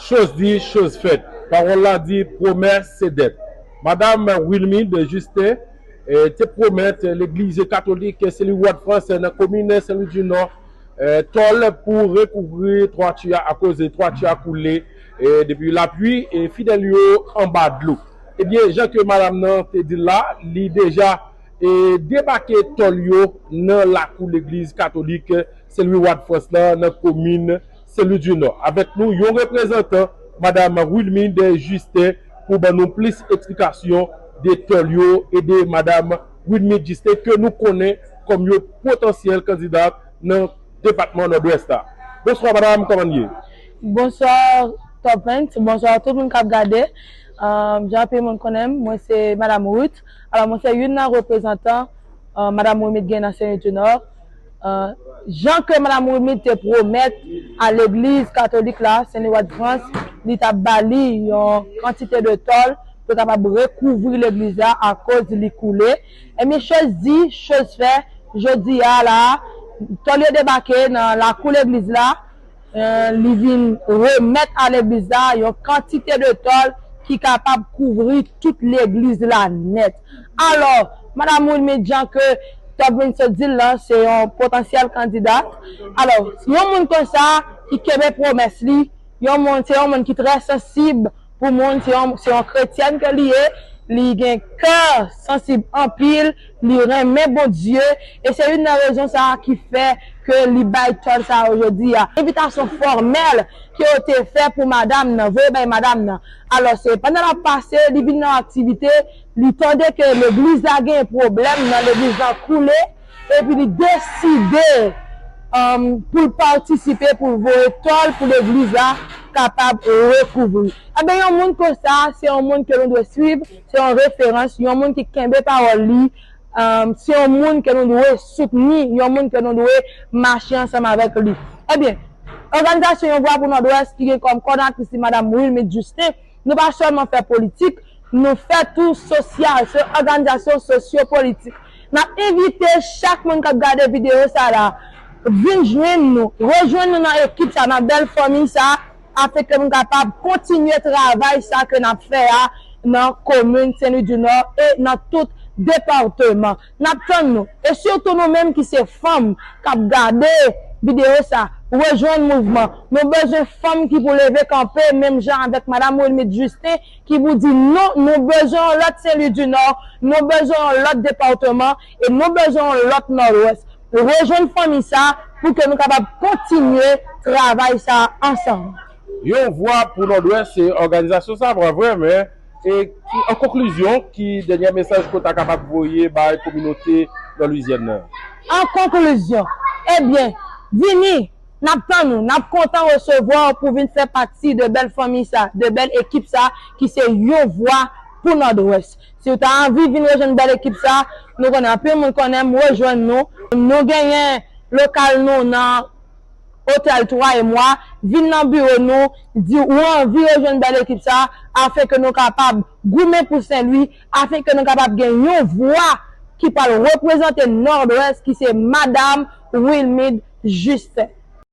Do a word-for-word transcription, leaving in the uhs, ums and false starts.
Choz di, choz fèt. Pawòl la di, pwomès se dèt. Madanm Wilmide Justin eh, te pwomèt legliz katolik Sen Lwi Wad Frans nan komin Sen Lwi di Nò eh, tòl pou rekouvri twati a akoz twati a koule eh, depi lapli e fidèl yo anba dlo. Ebyen, jan ke madanm nan te di l la, li deja eh, debake tòl yo nan lakou legliz katolik Sen Lwi Wad Frans lan nan komin Sen Lwi di Nò. Avèk nou, yon reprezantan, madanm Wilmide Justin, pou ban nou plis eksplikasyon de tòl yo e de madanm Wilmide Justin ke nou konnen kòm yon potansyèl kandida nan depatman Nòdwès la. Bonswa, madanm, kòman n ye? Bonswa, Top Prince. Bonswa, tout moun k ap gade. Jan anpil moun konnen m, mwen se madanm Ruth. Alò, mwen se youn nan reprezantan madanm Wilmide gen nan Sen Lwi di Nò. Jan ke madanm Wilmide te pwomèt a legliz katolik la, Sen Lwi Wad Frans, li t ap ba li yon kantite de tòl pou kapab rekouvri legliz la akoz li koule. Ebyen, choz di, choz fè, jodi a la, tòl yo debake nan lakou legliz la, eh, li vin remèt a legliz la yon kantite de tòl ki kapab kouvri tout legliz la nèt. Alò, madanm Wilmide, jan ke Top Prince sot di l lan, se yon potansyèl kandida. Alò, yon moun konsa ki kenbe pwomès li, yon moun, se yon moun ki trè sansib pou moun, se yon, se yon kretyèn ke li ye, li gen kè sansib anpil, li renmen Bondye, e se youn nan rezon sa a ki fè ke li bay tòl sa a jodi a. Envitasyon fòmèl ke yo te fè pou madanm nan, voye bay madanm nan. Alò, se pandan l ap pase, li vin nan aktivite, li tande ke legliz la gen pwoblèm nan, legliz la koule, epi li deside um, pou l patisipe, pou l voye tòl, pou legliz la kapab rekouvri. Ebyen, yon moun konsa, se yon moun ke nou dwe swiv, se yon referans, yon moun ki kenbe pawòl li, um, se yon moun ke nou dwe soutni, yon moun ke nou dwe mache ansanm avèk li. Ebyen, òganizasyon Yon Vwa pou Nòdwès ki gen kòm kòdonatris li madanm Wilmide Justin, nou pa sèlman fè politik, nou fè tou sosyal, se yon òganizasyon sosyopolitik. N ap envite chak moun k ap gade videyo sa la, vin jwenn nou, rejwenn nou nan ekip sa, nan bèl fanmi sa, afin ke nou kapab kontinye travay sa ke n ap fè a nan komin Sen Lwi di Nò e nan tout depatman. N ap tann nou. E sitou nou menm ki se fanm k ap gade videyo sa, rejwenn mouvman. Nou bezwen fanm ki pou leve kanpe, menm jan avèk madanm Wilmide Justin, ki pou di non, nou bezwen yon lòt Sen Lwi di Nò, nou bezwen yon lòt depatman, e nou bezwen yon lòt Nòdwès. Rejwenn fanmi sa pou ke nou kapab kontinye travay sa ansanm. Yon Vwa pou Nòdwès, se òganizasyon sa, vre, vre, men e ki, an konklizyon, ki dènye mesaj ke w ta kapab voye bay kominote Nò Lwizyèn nan? An konklizyon, ebyen, vini, n ap tann ou, n ap kontan resevwa w pou vin fè pati de bèl fanmi sa, de bèl ekip sa, ki se Yon Vwa pou Nòdwès. Si w ta anvi vin rejwenn bèl ekip sa, nou konnen anpil moun konnen m, rejwenn nou. Nou genyen lokal nou nan Otèl Twa e Mwa, vin nan biwo nou, di ou anvi rejwenn bèl ekip sa, afin ke nou kapab goumen pou Sen Lwi, afin ke nou kapab gen yon vwa ki pral reprezante Nòdwès, ki se madanm Wilmide Justin.